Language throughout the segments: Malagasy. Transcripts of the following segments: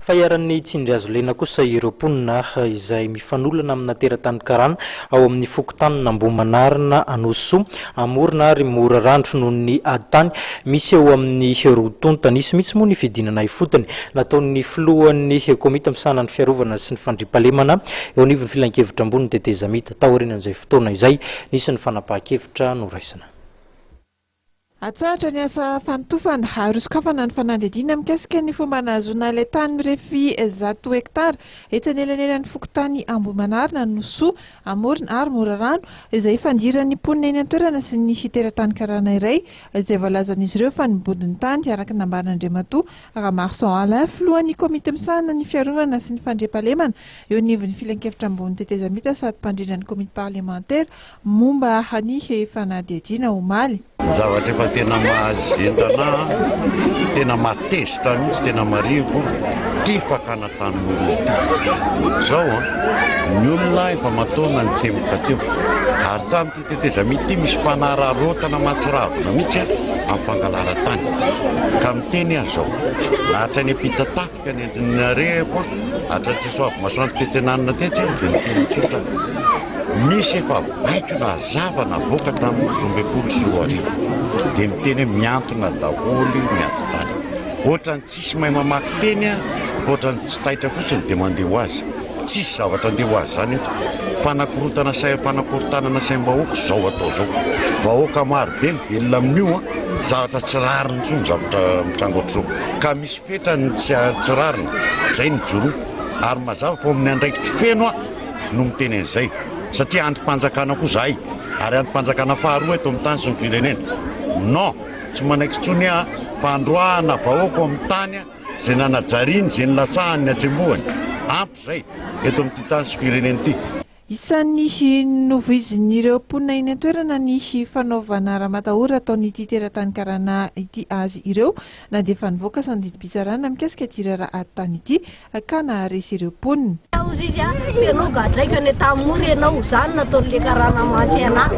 Fa iharan'ny tsindry hazo lena kosa ireo mponina izay mifanolana amina teratany karana ao amin'ny fokontanin'Ambohimanarina, Anosisoa, Amorona ary Morarandro noho ny ady tany misy eo amin'ny roa tonta. Nisy mihitsy moa ny fidinana ifotony nataon'ny filohan'ny komity misahana ny fiarovana sy ny fandriampahalemana eo anivon'ny filankevitra ambony ny tetezamita. Taorian'izay fotoana izay, nisy ny fanapahan-kevitra noraisina. Atsahatra ny asa fanotofana ary hosokafana ny fanadihadiana mikasika ny fomba nahazoana ilay tany mirefy 100 hektara etsy anelanelan'ny fokontany Ambohimanarina, Anosisoa, Amorona ary Morarano, izay ifandiran'ny mponina eny an-toerana sy ny teratany karana iray izay voalazan'izy ireo fa nibodo ny tany, araka ny nambaran'Andriamatoa Ramarson Alain, filohan'ny komity misahana ny fiarovana sy ny fandriampahalemana eo anivon'ny filankevitra ambony tetezamita sady mpandrindra ny komity parlemantera Momba ny fanadihadiana omaly. Ny zavatra efa tena mahazendana ahy, tena mahatezitra ahy mihitsy, tena marivo ity fakana tanin'olona ity. Izao an, ny olona efa mataona nitsemboka teo, ary tamin'ity tetezamita ity misy fanararaotana mahatsiravina mihitsy amin'ny fangalara-tany. Ka miteny aho izao, na hatrany Ampitatafika, Ka ny endriny narehako hatraty Soavimasoandro tetsy Ananona tetsy dia niteny tsotra misy efa baiko nazava navoaka tamin'ny 2012 dia miteny hoe miantona daholo ny ady tany. Ohatran'ny tsisy mahay mamaky teny fa ohatran'ny tsy taitra fotsiny dia mandeha ho azy. Tsisy zavatra andeha ho azy izany eto. Fanakorontana saina fanakorontanana saim-bahoaka izao atao izao. Vahoaka maro be mivelona amin'io zavatra tsy rariny intsony zavatra mitranga ohatr'izao. Ka misy Fetra ny tsy tsy rariny, zay ny joroa. Ary mazava fa ao amin'ny andraikitro feno aho no miteny an'izay. Satria andrim-panjakana koa zahay, ary andrim-panjakana faharoa eto amin'ny tany sy ny firenena. Non! Tsy manaiky intsony aho fa androahana vahoaka ao amin'ny tany izay nanajariany, izay nilatsahany ny hatsembohany. Ampy izay eto amin'ity tany sy firenena ity. Isan'ny novoizin'ireo mponina eny an-toerana ny fanaovana ramatahora ataon'ity teratany karana ity azy ireo na dia efa nivoaka aza ny didim-pitsarana mikasika ity raharaha ady tany ity ka naharesy ireo mponina. Hozy izy a, feno gadraiko any Antanimora ianao, zany nataon'le karana mantsy anah.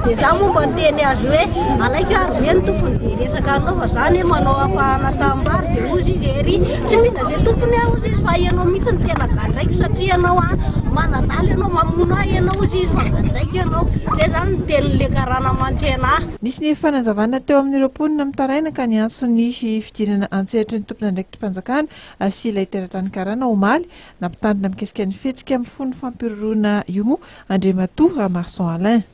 De za moa mba niteny azy hoe alaiko ary ve ny tompony de resaka anao fa za anie manao ampahana tanimbary de hozy izy ery tsy mila ze tompony aho hozy izy fa ianao mihitsy no tena gadraiko satria ianao a manadala ianao mamono ahy ianao hozy izy fa gadraiko ianao. Zay zany ny tenin'le karana mantsy anah. Nisy ny fanazavana teo amin'ireo mponina mitaraina ka niantso ny fidirana an-tsehatry ny tompon'andraikitrim-panjakana sy ilay teratany karana omaly. Nampitandrina mikasika ny fihetsika mifono fampihorohoroana io moa Andriamatoa Ramarson Alain.